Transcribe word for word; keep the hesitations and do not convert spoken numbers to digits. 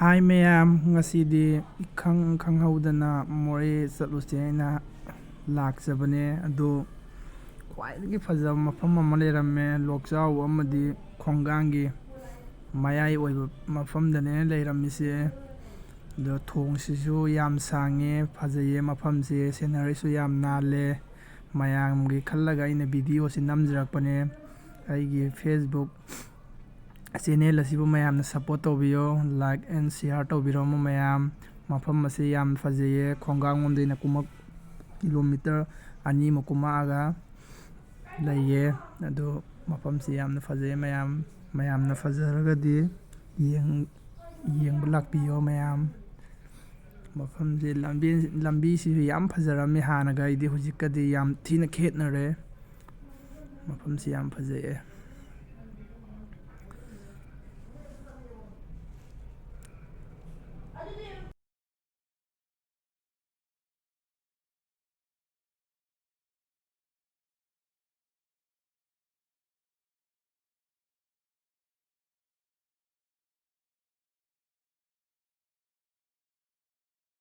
ꯍꯥꯏ ꯃꯌꯥꯝ, ꯉꯁꯤꯗꯤ ꯏꯈꯪ ꯈꯪꯍꯧꯗꯅ ꯃꯣꯔꯦ ꯆꯠꯂꯨꯁꯦ ꯍꯥꯏꯅ ꯂꯥꯛꯆꯕꯅꯦ꯫ ꯑꯗꯣ ꯈ꯭ꯋꯥꯏꯗꯒꯤ ꯐꯖꯕ ꯃꯐꯝ ꯑꯃ ꯂꯩꯔꯝꯃꯦ, ꯂꯣꯛꯆꯥꯎ ꯑꯃꯗꯤ ꯈꯣꯡꯒꯥꯡꯒꯤ ꯃꯌꯥꯏ ꯑꯣꯏꯕ ꯃꯐꯝꯗꯅꯦ ꯂꯩꯔꯝꯃꯤꯁꯦ꯫ ꯑꯗꯣ ꯊꯣꯡꯁꯤꯁꯨ ꯌꯥꯝ ꯁꯥꯡꯉꯦ, ꯐꯖꯩꯌꯦ ꯃꯐꯝꯁꯦ, ꯁꯤꯅꯔꯤꯁꯨ ꯌꯥꯝ ꯅꯥꯜꯂꯦ꯫ ꯃꯌꯥꯝꯒꯤ ꯈꯜꯂꯒ ꯑꯩꯅ ꯚꯤꯗꯤꯑꯣꯁꯤ ꯅꯝꯖꯔꯛꯄꯅꯦ꯫ ꯑꯩꯒꯤ Facebook ꯆꯦꯅꯦꯜ ꯑꯁꯤꯕꯨ ꯃꯌꯥꯝꯅ ꯁꯞꯄꯣꯔꯠ ꯇꯧꯕꯤꯌꯣ, ꯂꯥꯏꯛ ꯑꯦꯟ ꯁꯤꯌꯥꯔ ꯇꯧꯕꯤꯔꯝꯃꯣ ꯃꯌꯥꯝ꯫ ꯃꯐꯝ ꯑꯁꯤ ꯌꯥꯝ ꯐꯖꯩꯌꯦ, ꯈꯣꯡꯒꯥꯡ ꯂꯣꯝꯗꯩꯅ ꯀꯨꯝꯃꯛ ꯀꯤꯂꯣꯃꯤꯇꯔ ꯑꯅꯤꯃꯨꯛ ꯀꯨꯝꯃꯛꯑꯒ ꯂꯩꯌꯦ꯫ ꯑꯗꯨ ꯃꯐꯝꯁꯤ ꯌꯥꯝꯅ ꯐꯖꯩ ꯃꯌꯥꯝ, ꯃꯌꯥꯝꯅ ꯐꯖꯔꯒꯗꯤ ꯌꯦꯡ-, ꯌꯦꯡꯕ ꯂꯥꯛꯄꯤꯌꯣ ꯃꯌꯥꯝ꯫ ꯃꯐꯝꯁꯦ ꯂꯝꯕꯤ, ꯂꯝꯕꯤꯁꯤꯁꯨ ꯌꯥꯝ ꯐꯖꯔꯝꯃꯦ ꯍꯥꯟꯅꯒ ꯑꯩꯗꯤ ꯍꯧꯖꯤꯛꯀꯗꯤ ꯌꯥꯝ ꯊꯤꯅ ꯈꯦꯠꯅꯔꯦ꯫ ꯃꯐꯝꯁꯤ ꯌꯥꯝ ꯐꯖꯩꯌꯦ꯫